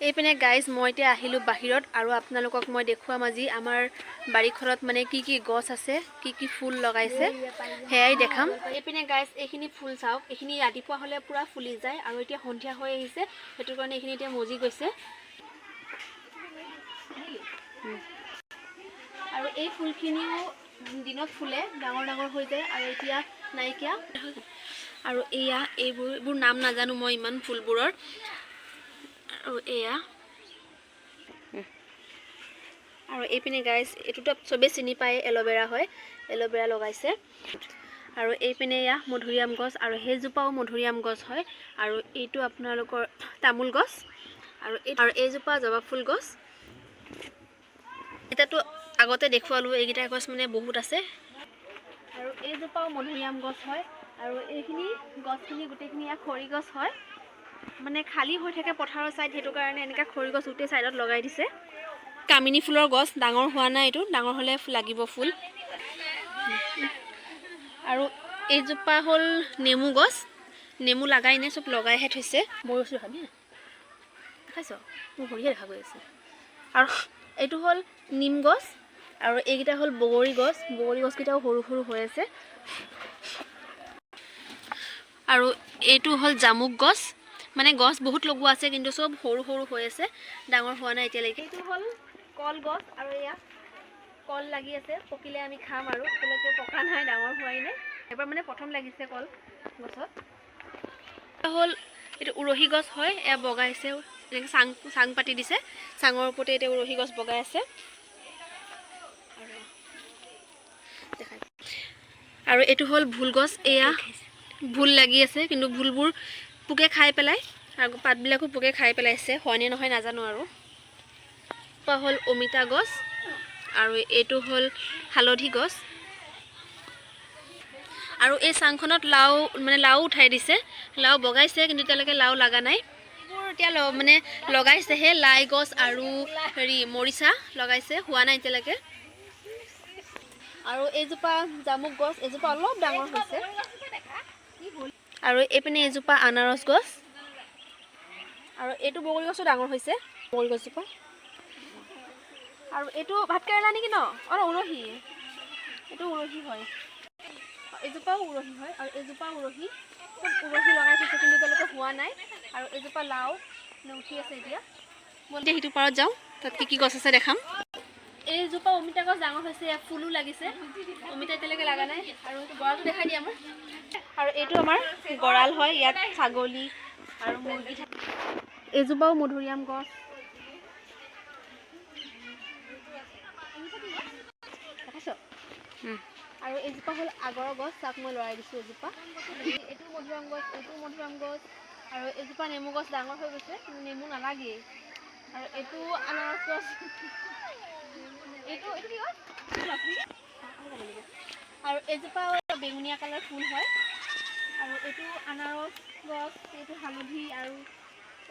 এইপিনে গাইজ, মই এতিয়া আহিলোঁ বাহিৰত আৰু আপোনালোকক মই দেখুৱাম আজি আমাৰ বাৰীখনত মানে কি কি গছ আছে, কি কি ফুল লগাইছে, সেয়াই দেখাম। এইপিনে গাইজ, এইখিনি ফুল চাওক। এইখিনি ৰাতিপুৱা হ'লে পূৰা ফুলি যায় আৰু এতিয়া সন্ধিয়া হৈ আহিছে, সেইটো কাৰণে এইখিনি এতিয়া মজি গৈছে। আৰু এই ফুলখিনিও দিনত ফুলে, ডাঙৰ ডাঙৰ হৈ যায় আৰু এতিয়া নাইকিয়া। আৰু এয়া এইবোৰ, এইবোৰ নাম নাজানো মই ইমান ফুলবোৰৰ। আৰু এয়া আৰু এইপিনে গাইজ, এইটোতো চবেই চিনি পায়, এল'ভেৰা হয়, এল'ভেৰা লগাইছে। আৰু এইপিনে এয়া মধুৰিআম গছ আৰু সেইজোপাও মধুৰিআম গছ হয়। আৰু এইটো আপোনালোকৰ তামোল গছ আৰু এইজোপা জবা ফুল গছ। এতিয়াতো আগতে দেখুৱালোঁ, এইকেইটা গছ মানে বহুত আছে। আৰু এইজোপাও মধুৰিআম গছ হয়। আৰু এইখিনি গছখিনি গোটেইখিনি ইয়াত খৰি গছ হয়। মানে খালী হৈ থাকে পথাৰৰ ছাইড, সেইটো কাৰণে এনেকৈ খৰি গছ গোটেই ছাইডত লগাই দিছে। কামিনী ফুলৰ গছ ডাঙৰ হোৱা নাই, এইটো ডাঙৰ হ'লে লাগিব ফুল। আৰু এইজোপা হ'ল নেমু গছ। নেমু লগাই নাই, চব লগাইহে থৈছে। মই বস্তু দেখাবি দেখাইছ, মোৰ ভৰিহে দেখা গৈ আছে। আৰু এইটো হ'ল নিম গছ আৰু এইকেইটা হ'ল বগৰী গছ। বগৰী গছকেইটাও সৰু সৰু হৈ আছে। আৰু এইটো হ'ল জামুক গছ। মানে গছ বহুত লগোৱা আছে, কিন্তু চব সৰু সৰু হৈ আছে, ডাঙৰ হোৱা নাই এতিয়ালৈকে। এইটো হ'ল কল গছ আৰু এয়া কল লাগি আছে, পকিলে আমি খাম। আৰু এতিয়ালৈকে পকা নাই, ডাঙৰ হোৱাই নাই। এবাৰ মানে প্ৰথম লাগিছে কল গছত। হ'ল এইটো উৰহি গছ হয়। এয়া বগাইছে, এনেকৈ চাং চাং পাতি দিছে, চাঙৰ ওপৰতে এতিয়া উৰহি গছ বগাই আছে। আৰু দেখাই আৰু এইটো হ'ল ভোল গছ। এয়া ভোল লাগি আছে, কিন্তু ভোলবোৰ পোকে খাই পেলাই আৰু পাতবিলাকো পোকে খাই পেলাইছে, হয়নে নহয় নাজানো। আৰু হ'ল অমিতা গছ আৰু এইটো হ'ল হালধি গছ। আৰু এই চাংখনত লাও, মানে লাও উঠাই দিছে, লাও বগাইছে, কিন্তু এতিয়ালৈকে লাও লগা নাই। এইবোৰ এতিয়া মানে লগাইছেহে। লাই গছ আৰু হেৰি মৰিচা লগাইছে, হোৱা নাই এতিয়ালৈকে। আৰু এইজোপা জামুক গছ, এইজোপা অলপ ডাঙৰ হৈছে। আৰু এইপিনে এইজোপা আনাৰস গছ আৰু এইটো বগৰী গছো ডাঙৰ হৈছে, বগৰী গছজোপা। আৰু এইটো ভাতকেৰেলা নেকি ন? অঁ, উৰহি, এইটো উৰহি হয়। এইজোপাও উৰহি হয় আৰু এইজোপাও উৰহি। চব উৰহি লগাই থৈছে, কিন্তু এতিয়ালৈকে হোৱা নাই। আৰু এইজোপা লাও মানে উঠি আছে এতিয়া। মই এতিয়া সিটো পাৰত যাওঁ, তাত কি কি গছ আছে দেখাম। এইজোপা অমিতা গছ ডাঙৰ হৈছে, ইয়াত ফুলো লাগিছে। অমিতা এতিয়ালৈকে লগা নাই। আৰু এইটো গঁৰালটো দেখাই দিয়ে আমাৰ। আৰু এইটো আমাৰ গঁৰাল হয়, ইয়াত ছাগলী আৰু মুৰ্গী থাকে। এইজোপাও মধুৰিআম গছ দেখাইছ। আৰু এইজোপা হ'ল আগৰৰ গছ, তাক মই লৰাই দিছোঁ এজোপা। এইটো মধুৰিআম গছ, এইটো মধুৰিআম গছ আৰু এজোপা নেমু গছ ডাঙৰ হৈ গৈছে, কিন্তু নেমু নালাগেই। আৰু এইটো আনাৰস গছ। এইটো কি গছ? আৰু এজোপা বেঙুনীয়া কালাৰ ফুল হয়। আৰু এইটো আনাৰস গছ, এইটো হালধি আৰু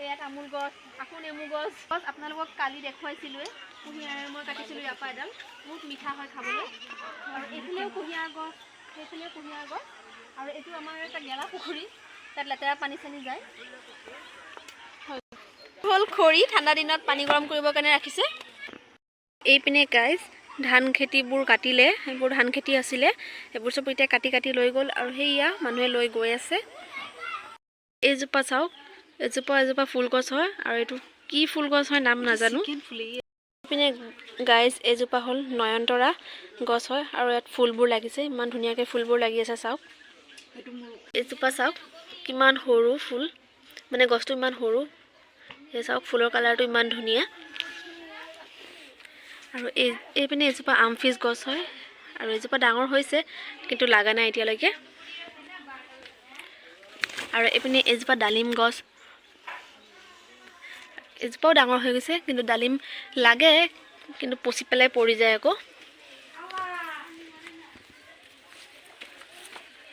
এয়া তামোল গছ, আকৌ নেমু গছ। গছ আপোনালোকক কালি দেখুৱাইছিলোঁৱে। কুঁহিয়াৰ মই কাটিছিলোঁ ইয়াৰ পৰা এডাল, বহুত মিঠা হয় খাবলৈ। আৰু এইফালেও কুঁহিয়াৰ গছ, সেইফালেও কুঁহিয়াৰ গছ। আৰু এইটো আমাৰ এটা গেলা পুখুৰী, তাত লেতেৰা পানী চানী যায়। হ'ল খৰি, ঠাণ্ডা দিনত পানী গৰম কৰিবৰ কাৰণে ৰাখিছে। এইপিনে গাইজ, ধান খেতিবোৰ কাটিলে। সেইবোৰ ধান খেতি আছিলে, সেইবোৰ চব এতিয়া কাটি কাটি লৈ গ'ল। আৰু সেইয়া মানুহে লৈ গৈ আছে। এইজোপা চাওক, এজোপা এজোপা ফুল গছ হয় আৰু এইটো কি ফুল গছ হয় নাম নাজানো। এইপিনে গাইজ, এইজোপা হ'ল নয়নতৰা গছ হয় আৰু ইয়াত ফুলবোৰ লাগিছে, ইমান ধুনীয়াকৈ ফুলবোৰ লাগি আছে চাওক। এইজোপা চাওক, কিমান সৰু ফুল, মানে গছটো ইমান সৰু। এই চাওক, ফুলৰ কালাৰটো ইমান ধুনীয়া। আৰু এইপিনে এজোপা আমফিজ গছ হয় আৰু এজোপা ডাঙৰ হৈছে, কিন্তু লগা নাই এতিয়ালৈকে। আৰু এইপিনে এজোপা ডালিম গছ, এজোপাও ডাঙৰ হৈ গৈছে, কিন্তু ডালিম লাগে, কিন্তু পচি পেলাই পৰি যায় আকৌ।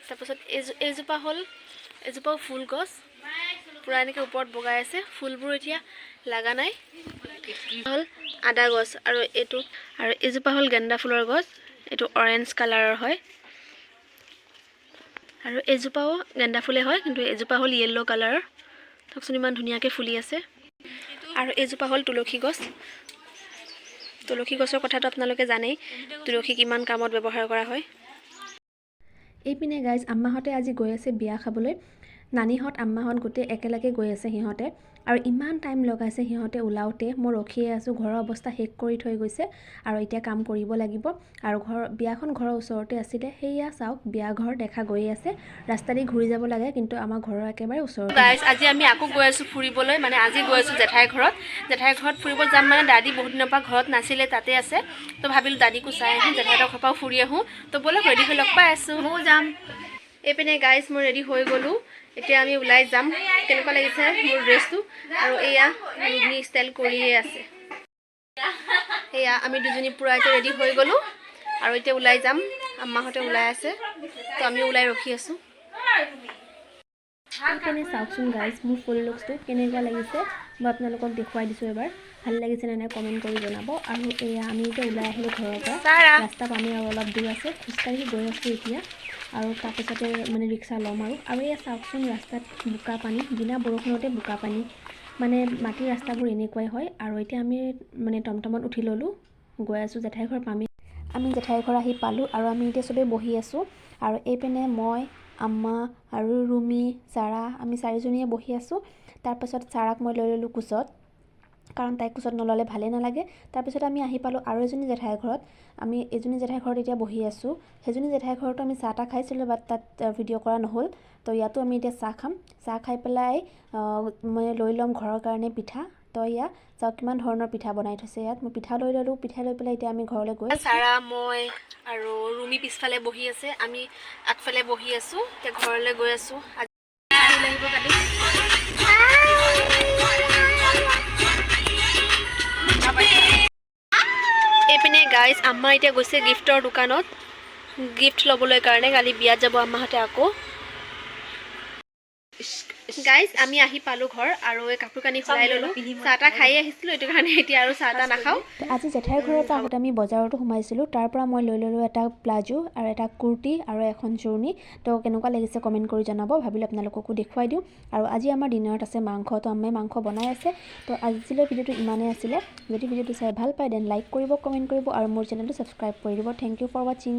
তাৰপাছত এইজোপা হ'ল, এজোপাও ফুল গছ, পূৰা এনেকৈ ওপৰত বগাই আছে, ফুলবোৰ এতিয়া লগা নাই। হ'ল আদা গছ আৰু এইটো আৰু এইজোপা হ'ল গেন্দা ফুলৰ গছ, এইটো অৰেঞ্জ কালাৰৰ হয়। আৰু এইজোপাও গেন্দা ফুলে হয়, কিন্তু এইজোপা হ'ল য়েল্ল' কালাৰৰ। চাওকচোন, ইমান ধুনীয়াকৈ ফুলি আছে। আৰু এইজোপা হ'ল তুলসী গছ। তুলসী গছৰ কথাটো আপোনালোকে জানেই, তুলসী কিমান কামত ব্যৱহাৰ কৰা হয়। এইপিনে গাইজ, আম্মাহঁতে আজি গৈ আছে বিয়া খাবলৈ। নানীহঁত, আম্মাহঁত গোটেই একেলগে গৈ আছে সিহঁতে। আৰু ইমান টাইম লগাইছে সিহঁতে ওলাওঁতে, মই ৰখিয়ে আছোঁ। ঘৰৰ অৱস্থা শেষ কৰি থৈ গৈছে আৰু এতিয়া কাম কৰিব লাগিব। আৰু ঘৰ বিয়াখন ঘৰৰ ওচৰতে আছিলে। সেয়া চাওক, বিয়া ঘৰ দেখা গৈয়ে আছে। ৰাস্তা দি ঘূৰি যাব লাগে, কিন্তু আমাৰ ঘৰৰ একেবাৰে ওচৰতে। গাইজ, আজি আমি আকৌ গৈ আছোঁ ফুৰিবলৈ। মানে আজি গৈ আছোঁ জেঠাইৰ ঘৰত। জেঠাইৰ ঘৰত ফুৰিব যাম, মানে দাদী বহুত দিনৰ পৰা ঘৰত নাছিলে, তাতে আছে। তো ভাবিলোঁ দাদীকো চাই আহোঁ, জেঠাইহঁতৰ ঘৰৰ পৰাও ফুৰি আহোঁ। তো ব'লক, ৰেডি হৈ লগ পাই আছোঁ। ময়ো যাম। এইপিনে গাইজ, মই ৰেডি হৈ গ'লোঁ। এতিয়া আমি ওলাই যাম। কেনেকুৱা লাগিছে মোৰ ড্ৰেছটো? আৰু এয়া ৰুমি ষ্টাইল কৰিয়ে আছে। এয়া আমি দুজনী পূৰা এতিয়া ৰেডি হৈ গ'লোঁ আৰু এতিয়া ওলাই যাম। আম্মাহঁতে ওলাই আছে, তো আমি ওলাই ৰখি আছোঁ। এইপিনে চাওকচোন গাইজ, মোৰ ফুল লুকছটো কেনেকুৱা লাগিছে, মই আপোনালোকক দেখুৱাই দিছোঁ এবাৰ। ভাল লাগিছে নে নাই কমেণ্ট কৰি জনাব। আৰু এয়া আমি এতিয়া ওলাই আহিলোঁ ঘৰৰ পৰা। চাৰা। ৰাস্তা পানী আৰু অলপ দূৰ আছে, খোজকাঢ়ি গৈ আছোঁ এতিয়া আৰু তাৰপিছতে মানে ৰিক্সা ল'ম আৰু। আৰু এয়া চাওকচোন, ৰাস্তাত বোকা পানী, বিনা বৰষুণতে বোকা পানী। মানে মাটিৰ ৰাস্তাবোৰ এনেকুৱাই হয়। আৰু এতিয়া আমি মানে টমটমত উঠি ল'লোঁ, গৈ আছোঁ, জেঠাই ঘৰ পামেই। আমি জেঠাই ঘৰ আহি পালোঁ আৰু আমি এতিয়া চবেই বহি আছোঁ। আৰু এইপিনে মই, আম্মা আৰু ৰুমি, চাৰা, আমি চাৰিজনীয়ে বহি আছোঁ। তাৰপাছত চাৰাক মই লৈ ল'লোঁ কোচত, কাৰণ তাইক কোচত নল'লে ভালেই নালাগে। তাৰপিছত আমি আহি পালোঁ আৰু এজনী জেঠাইৰ ঘৰত। আমি এজনী জেঠাইৰ ঘৰত এতিয়া বহি আছোঁ। সেইজনী জেঠাইৰ ঘৰতো আমি চাহ তাহ খাইছিলোঁ, বাট তাত ভিডিঅ' কৰা নহ'ল। তো ইয়াতো আমি এতিয়া চাহ খাম। চাহ খাই পেলাই মই লৈ ল'ম ঘৰৰ কাৰণে পিঠা। তো এয়া চাওক, কিমান ধৰণৰ পিঠা বনাই থৈছে ইয়াত। মই পিঠা লৈ ল'লোঁ। পিঠা লৈ পেলাই এতিয়া আমি ঘৰলৈ গৈ চাৰা, মই আৰু ৰুমি পিছফালে বহি আছে, আমি আগফালে বহি আছোঁ। এতিয়া ঘৰলৈ গৈ আছোঁ। আজি আহিব কালি। এইপিনে গাইজ, আম্মা এতিয়া গৈছে গিফ্টৰ দোকানত গিফ্ট ল'বলৈ কাৰণে। কালি বিয়াত যাব আম্মাহঁতে আকৌ। গাইজ, আমি আহি পালোঁ ঘৰ আৰু এই কাপোৰ কানি সলাই ল'লোঁ। চাহ তাহ খায়ে আহিছিলোঁ, এইটো কাৰণে এতিয়া আৰু চাহ তাহ নাখাওঁ। তো আজি জেঠাইৰ ঘৰৰ পৰা আহোঁতে আমি বজাৰতো সোমাইছিলোঁ। তাৰ পৰা মই লৈ ল'লোঁ এটা প্লাজো আৰু এটা কুৰ্তি আৰু এখন চুৰ্ণি। তো কেনেকুৱা লাগিছে কমেণ্ট কৰি জনাব। ভাবিলোঁ আপোনালোককো দেখুৱাই দিওঁ। আৰু আজি আমাৰ ডিনাৰত আছে মাংস। তো আম্মাই মাংস বনাই আছে। তো আজিলৈ ভিডিঅ'টো ইমানেই আছিলে। যদি ভিডিঅ'টো চাই ভাল পায়, then like কৰিব, কমেণ্ট কৰিব আৰু মোৰ চেনেলটো ছাবস্ক্ৰাইব কৰি দিব। Thank you for watching.